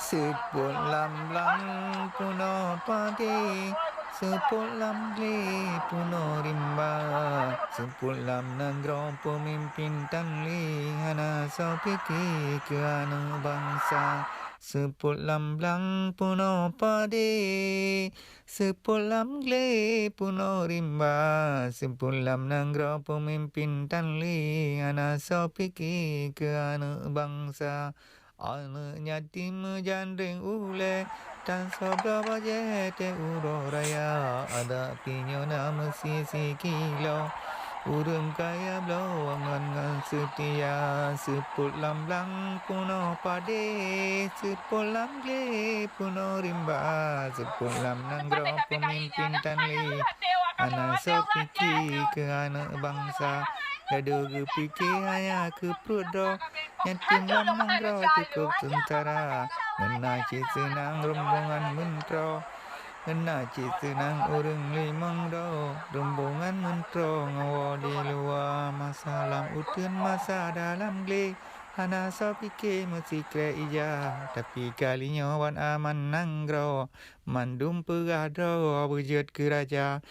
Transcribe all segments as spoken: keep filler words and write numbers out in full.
Seupôt lam blang peunoh padé, seupôt lam glé peunoh rimba, seupôt lam nanggroe peumimpén tan lé, hana soe pike keu aneuëk bansa. Seupôt lam blang peunoh padé, seupôt lam glé peunoh rimba, seupôt lam nanggroe peumimpén tan lé, hana soe pike keu aneuëk bansa. Aneuëk yatim meujan reng ulée, tan soe bloe bajée tée uroe raya. Adak pih nyoe na meusi sikilo, ureuëng kaya bloe ngon, ngon seutia. Seupôt lam blang peunoh padé, seupôt lam glé peunoh rimba, seupôt lam nanggroe peumimpén tan lé, hana soe pike keu aneuëk bansa. Geuduek geupike hanya keu pruet droe, yatim lam nanggroe cukôp seungsara. Ngon na cit seunang rombongan meuntroe, ngon na cit seunang ureuëng limong droe. Rombongan meuntroe ngon woe di luwa, masa lam uteuen masa dalam glé. Hana soe pike meusikrek ija, tapi kali nyoe ban aman nanggroe. Mandum peugah droe beujeuet keu raja.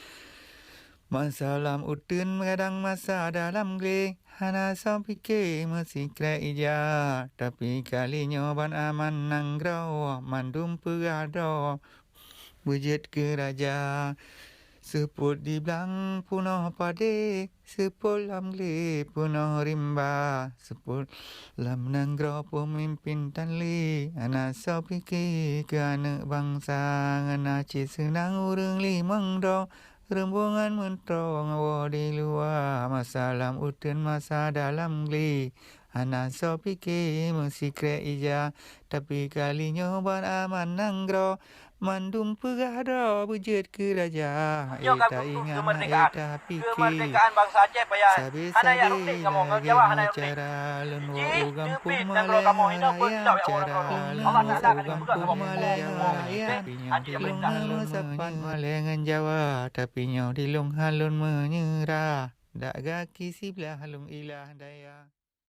Masa lam uteuen kadang masa dalam glé, hana soe pike meusikrek ija, tapi kali nyoe ban aman nanggroe. Mandum peugah droe beujeuet keu raja. Seupôt di blang peunoh padé, seupôt lam glé peunoh rimba, seupôt lam nanggroe peumimpén tan lé, hana soe pike keu aneuëk bansa. Ngon na cit seunang ureuëng limong droe, rombongan meuntroe ngon woe di luwa. Masa lam uteuen masa dalam glé, hana soe pike meusikrek ija, tapi kali nyoe ban aman nanggroe. Mandum peugah droe beujeuet keu raja. Nyoe ka geutu keumeurdekaan. Keumeurdekaan bansa Aceh payah hana jak rundek kamoe ngon Jawa, hana jak rundek. Jih teubiet nanggroe kamoe inoe beutôi ya Allah Taala ka jipeugah kamoe. Tapi nyoe di lôn hana meusapat Malée ngon Jawa, tapi nyoe di lôn hana lôn meunyeurah. Dak gaki siblah lôn ilah daya.